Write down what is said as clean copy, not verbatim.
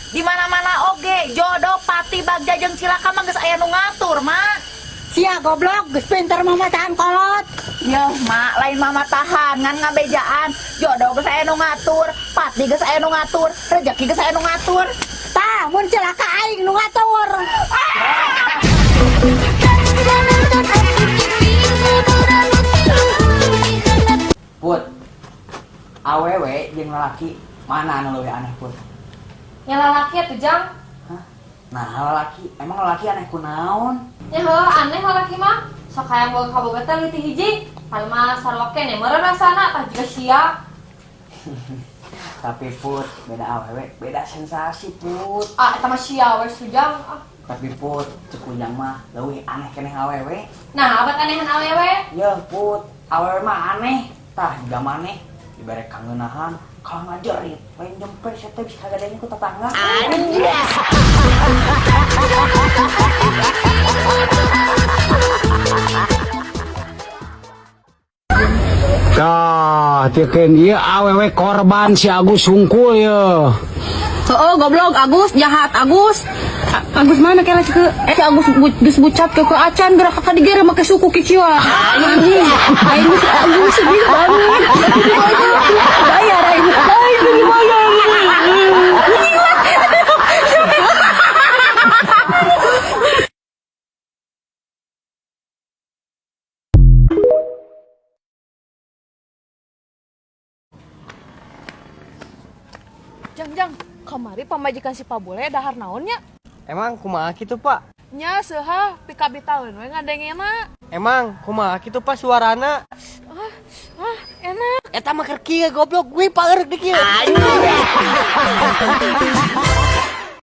Di mana-mana oge jodoh pati bagja jeung cilaka mah geus aya nu ngatur, Mak. Sia goblok, geus pinter mamatahan kolot. Yeuh, Mak, lain mama tahan ngan ngabejaan. Jodoh geus aya nu ngatur, pati geus aya nu ngatur, rezeki geus aya nu ngatur. Tah, mun cilaka aing nu ngatur. Put, awewe jeung lalaki mana anu leuwih aneh, Put? Nya lalaki atuh, Jang. Hah? Nah, lalaki, emang lalaki aneh kunaon? Nya heuh aneh lalaki mah. Sok hayang boga kaboga teh leutik hiji. Padahal mah sarua keneh meureun rasana tah jiga sia. Tapi Put, beda awewe, beda sensasi, Put. Ah, eta mah sia we sujang. Ah. Tapi Put, cek ujang mah leuwih aneh keneh awewe. Nah, abad anehan awewe. Yeuh, Put, awewe mah aneh. Tah, jiga maneh dibere kangeunahan, kalah ngajerit, lain jempe sia teh bisa kagadean ku tetangga. Tah, teukeun ieu awewe korban si Agus hungkul ye. Heeh, goblok Agus jahat Agus. Agus mana kela cek si Agus geus bucat ke acan gerak ka digere make suku kiciwa. Anjing, aing si Agus sedih banget. Bayar aing. Aing bayar. Jang, jang, kamari pamajikan si Pabule dahar naon nya? Emang kumaha kitu, Pak? Nya seuha pikabitaeun we ngadengena. Emang kumaha kitu, Pak, suarana? Ah, enak. Eta mah keur kieu goblok gue paeureuk di kieu.